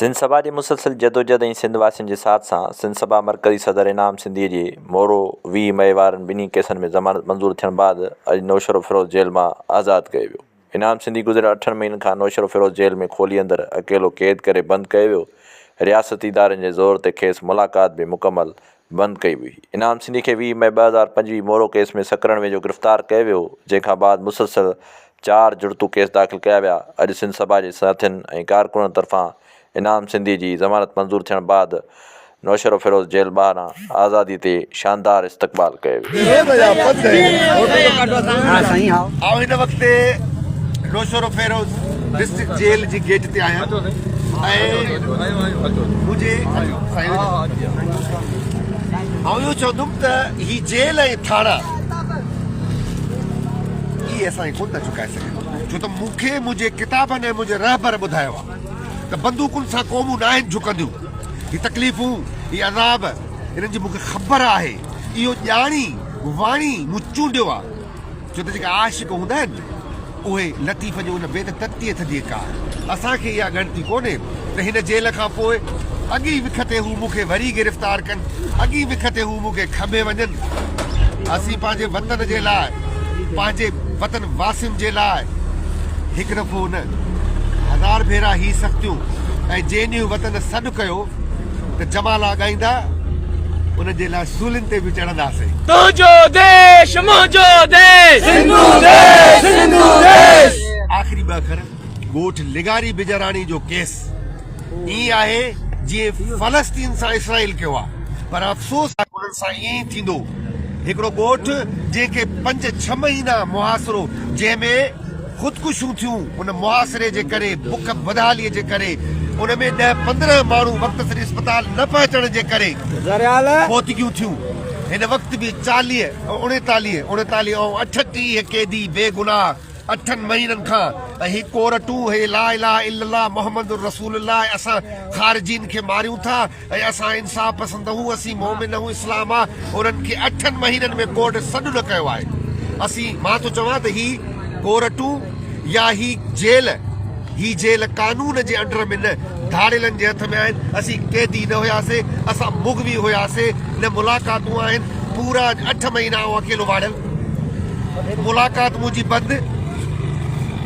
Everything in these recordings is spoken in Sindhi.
سنڌ سڀا جي مسلسل جدوجھد ۽ سنڌ واسين جي ساٿ سان سنڌ سڀا مرڪزي صدر انعام سنڌي جي مورو 20 مئي وارن ٻنهي ڪيسن ۾ ضمانت منظور ٿيڻ بعد اڄ نوشهروفيروز جيل مان آزاد ڪيو ويو. انعام سنڌي گذريل اٺن مهينن کان نوشهروفيروز جيل ۾ کولي اندر اڪيلو قيد ڪري بند ڪيو ويو. رياستي ادارن جي زور تي کيس ملاقات به مڪمل بند ڪئي وئي. انعام سنڌي کي 20 مئي 2025 مورو ڪيس ۾ سڪرنڊ ويجهو گرفتار ڪيو ويو، جنهن کان بعد مسلسل چار جڙتو ڪيس داخل ڪيا ويا. اڄ سنڌ سڀا جي ساٿين ۽ ڪارڪنن طرفان انعام سنڌي جي ضمانت منظور ٿيڻ بعد نوشهروفيروز جيل ٻاهران آزادي تي شاندار استقبال ڪيو ويو. آئون هن وقت نوشهروفيروز ڊسٽرڪٽ جيل جي گيٽ تي آهيان ۽ منهنجي آئون اهو چوندم ته هي جيل ۽ ٿاڻا اهي اسان کي ڪونه ٿا جهڪائي سگهن ڇو ته مون کي منهنجي ڪتابن ۽ منهنجي رهبر ٻڌايو آهي ته بندوقن سان قومون ناهن جهڪنديون هي تڪليفون هي عذاب انهن جي مون کي خبر آهي اهو ڄاڻي واڻي مون چونڊيو آهي ڇو ته جيڪي عاشق هوندا آهن اهي لطيف جي ان بيت تتيء ٿڌيء ڪار. اسان کي اها ڳڻتي ڪونهي ته هن جيل کان پوء اڳئين وک تي هو مون کي وري گرفتار ڪن، اڳئين وک تي هو مون کي کنڀي وڃن. اسين پنهنجي وطن جي لاء، پنهنجي وطن واسين جي لاء هڪ دفعو نه، هزار ڀيرا هي سختيون ۽ جنهن ڏينهن وطن سڏ ڪيو ته جمالا ڳائيندا، ان جي لاء سولين تي به چڙهنداسين. تنهنجو ديش منهنجو ديش سنڌو ديش سنڌو ديش. آخري ٻه اکر ڳوٺ لغاري بجراڻي جو ڪيس ائين آهي جيئن فلسطين سان اسرائيل ڪيو آهي پر افسوس آهي انهن سان ائين ئي ٿيندو هڪڙو ڳوٺ جنهن کي پنج ڇهه مهينا محاصرو جنهن ۾ خودڪشيون ٿيون ان محاصري جي ڪري بک بدحالي جي ڪري ان ۾ 10 15 ماڻهو وقت سر اسپتال نه پهچڻ جي ڪري فوتگيون ٿيون هن وقت به 40 39 39 ۽ 38 قيدي بي گناهه اٺن مهينن کان ۽ هي ڪورٽون هي لا اله الا الله محمد رسول الله اسان خارجين کي ماريون ٿا ۽ اسان انصاف پسند هون اسين مومن هون اسلام آ انهن کي اٺن مهينن ۾ ڪورٽ سڏ نه ڪيو آهي اسين مان ٿو چوان ته هي ڪورٽون يا هي جيل هي جيل قانون جي انڊر ۾ نه ڌاڙيلن جي هٿ ۾ آهن اسين قيدي نه هياسي اسان مغوي هياسي نه ملاقاتون آهن پورا اٺ مهينا آئون اڪيلو واڙيل ملاقات منهنجي بند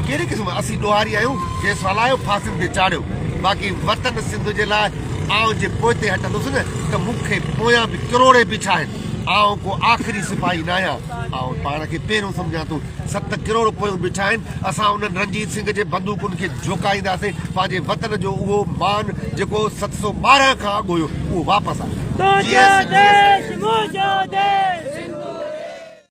ڪهڙي قسم اسين ڏوهاري آهيون ڪيس هلايو ڦاسين تي چاڙهيو باقي وطن سنڌ جي لاء آئون جي پوئتي هٽندس نه ته مون کي پويان به ڪروڙين بيٺا آهن. آئون ڪو آخري سپاهي ناهيان. آئون پاڻ کي پهريون سمجهان ٿو. ست ڪروڙ پويون بيٺا آهن. اسان انهن رنجيت سنگهه جي بندوقن کي جهڪائينداسين. پنهنجي وطن جو اهو مان جيڪو 712 کان اڳ هيو، اهو واپس آڻينداسين. تنهنجو ديش منهنجو ديش.